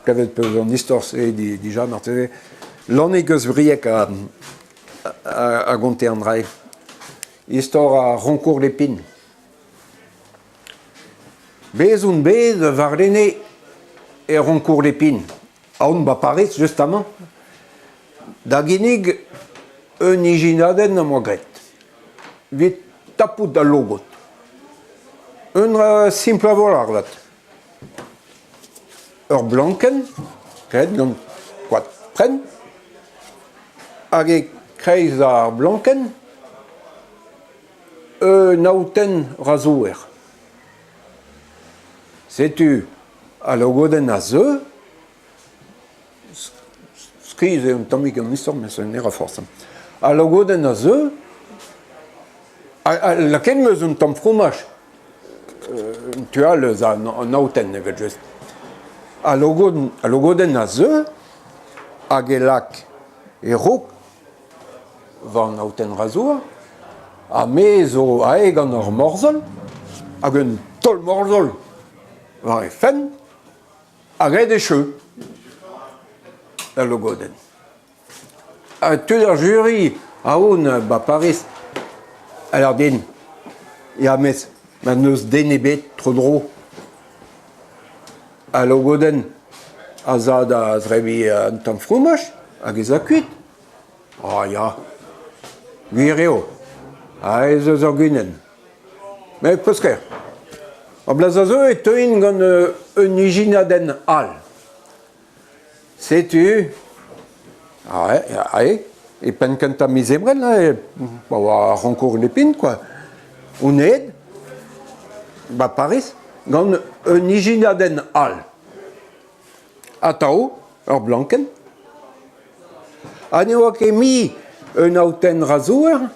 Klevet 'peus an istor-se dija marteze. Lannig eus Brieg a, a, a gonte an dra-se. Istor ar Roncourt-Lépine. Bez on bet warlene e Roncourt-Lépine, aon 'ba Pariz justamant, da ginnig un ijinadenn am boa graet evit tapout al logod. Un dra simpl a-walc'h avat. Ur blankenn graet gant koad prenn hag e-kreiz ar blankenn un aotenn razouer. Setu al logodenn a zeu, skuizh eo un tammig an istor met ne ra forzh. Al logodenn a zeu, lakaet 'm eus un tamm fromaj en tu all eus an aotenn evel-just. Al logodenn a zeu hag e lak e raok war an aotenn razour ha me zo aet gant ur morzhol hag un taol-morzhol war he fenn hag aet e cheu al logodenn. Ha tud ar juri aon 'ba Pariz a lâr din ya mes ma n'eus den ebet tro-dro. Al logodenn a za da zebriñ un tamm fromaj hag ez a kuit. Ah ya, gwir eo, aes eus ur gudenn. Met peus-kaer. Ar bloaz a zeu e teuin gant un ijinadenn all. Setu, ae, e penn kentañ miz Ebrel, pa oa ar Roncourt Lépine, quoi. On aet 'ba Pariz gant un ijinadenn all. Atav ur blankenn. Ha ne oa ket mui un aotenn razouer,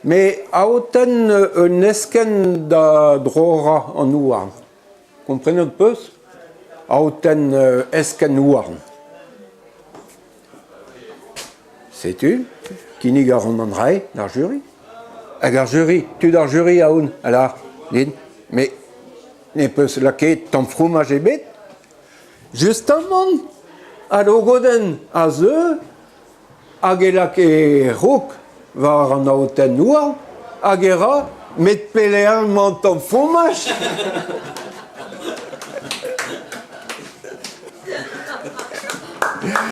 met aotenn un eskenn da droc'hañ an houarn. Komprenet 'peus? Aotenn eskenn houarn. Setu, kinnig a ran an dra-se d'ar juri. Hag ar juri, tud ar juri aon a lâr din, met ne peus lakaet tamm fromaj ebet? Justamant, al logodenn a zeu hag e lak e raok war an aotenn houarn hag e ra met pelec'h emañ an tamm fromaj?